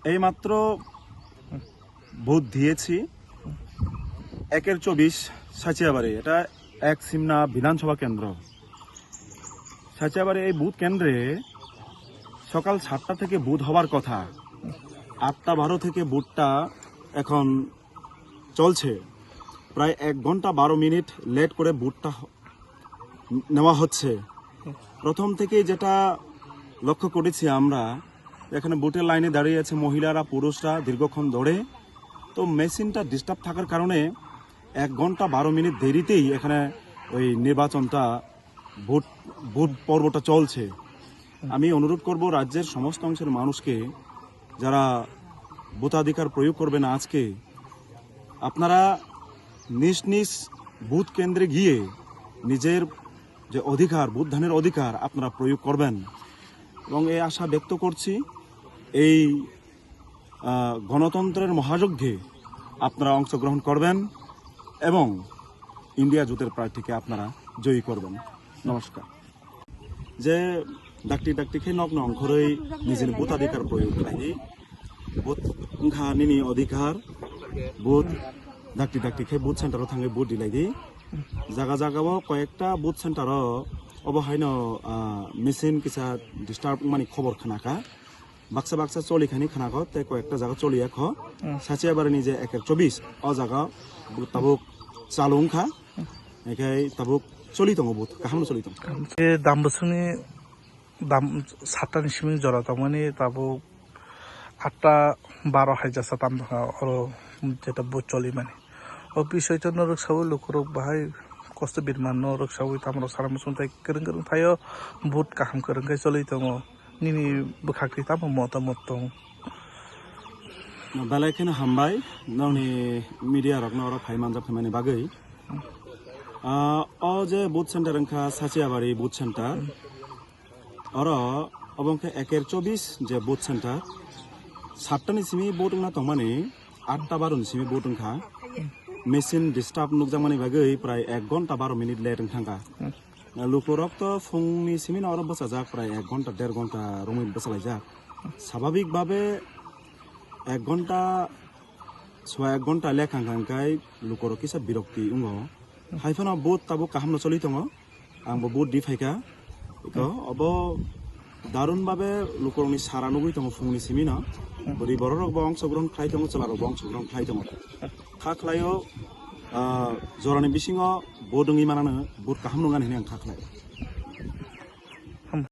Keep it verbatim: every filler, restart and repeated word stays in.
এইমাত্র ভোট দিয়েছি একের চব্বিশ সাচিয়াবাড়ি, এটা এক সিমনা বিধানসভা কেন্দ্র। সাচিয়াবাড়ি এই ভোট কেন্দ্রে সকাল সাতটা থেকে ভোট হওয়ার কথা, আটটা বারো থেকে ভোটটা এখন চলছে। প্রায় এক ঘন্টা বারো মিনিট লেট করে ভোটটা হ- নেওয়া হচ্ছে। প্রথম থেকে যেটা লক্ষ্য করেছি আমরা, এখানে ভোটের লাইনে দাঁড়িয়ে আছে মহিলারা, পুরুষরা দীর্ঘক্ষণ ধরে। তো মেশিনটা ডিস্টার্ব থাকার কারণে এক ঘন্টা বারো মিনিট দেরিতেই এখানে ওই নির্বাচনটা, ভোট ভোট পর্বটা চলছে। আমি অনুরোধ করব রাজ্যের সমস্ত অংশের মানুষকে, যারা ভোটাধিকার প্রয়োগ করবেন আজকে, আপনারা নিজ নিজ ভোট কেন্দ্রে গিয়ে নিজের যে অধিকার, ভোট দানের অধিকার আপনারা প্রয়োগ করবেন। এবং এই আশা ব্যক্ত করছি, এই আহ, গণতন্ত্রের মহাযজ্ঞে আপনারা অংশগ্রহণ করবেন এবং ইন্ডিয়া জোটের প্রার্থীকে আপনারা জয়ী করবেন। নমস্কার। Je dakti dakti khe nokno ongkhorwi nijini ভোটাধিকার প্রয়োগ khlai di. Vote wngkha nini অধিকার. Vote dakti dakti khe vote center o thangwi vote dilai di. Jaga jaga o koyekta vote center o obo haino, ah, machine kisa disturb wngmani khobor khnakha. Baksa baksa choli khani khana kho, tei koyekta jaga choli ya kho. Hmm. Sachiabarini je eker chobis, o jaga bu-, tabuk chalung kha. Ekhai tabuk choli tongo, but kaham no choli tongo. Je dam bwswkni dam satta ni simi jora tongmani tabuk atta baro hai jasa tam tongkha oro jeta but choli mani. O bisoi to norok saui lukurok bahai kosto birman norok saui tamrok sana muchung tai kwrwng kwrwng thaio but kaham kwrwng khe choli tongo. Nini bwkhak twi tamo motamot tong? Belai kheno hambai nokni media rokno oro phai manjak phaimani bagwi. Ah, o je booth center wngkha Sachiabari booth center. Oro obo wngkha eker chobis je booth center. Satta ni simi vote wngna tongmani, atta baro ni simi vote wngkha. Machine disturb nukjakmani bagwi prai ek ghonta baro minute late wngthangkha. Lukurok to phungni simino oro bwchajak, prai ek ghonta, der ghonta romwi bwchalaijak. Swababik babe ek ghonta, swa ek ghonta lekha hwnkha hwnkhe lukurok kisa birokti wngo. Hai phano vote tabuk kaham no choli tongo, ang bo vote di phaikha. Eko obo darun babe lukurokni sara nugwi tongo phungni simino. Bwrwi bororok bo ongsogrohon khlai tongo, chwlarok bo ongsogrohon khlai tongo. Kha khlaio, ah, jorani bisingo vote wngwi manano vote kaham nungani hinwi ang kha khlaio.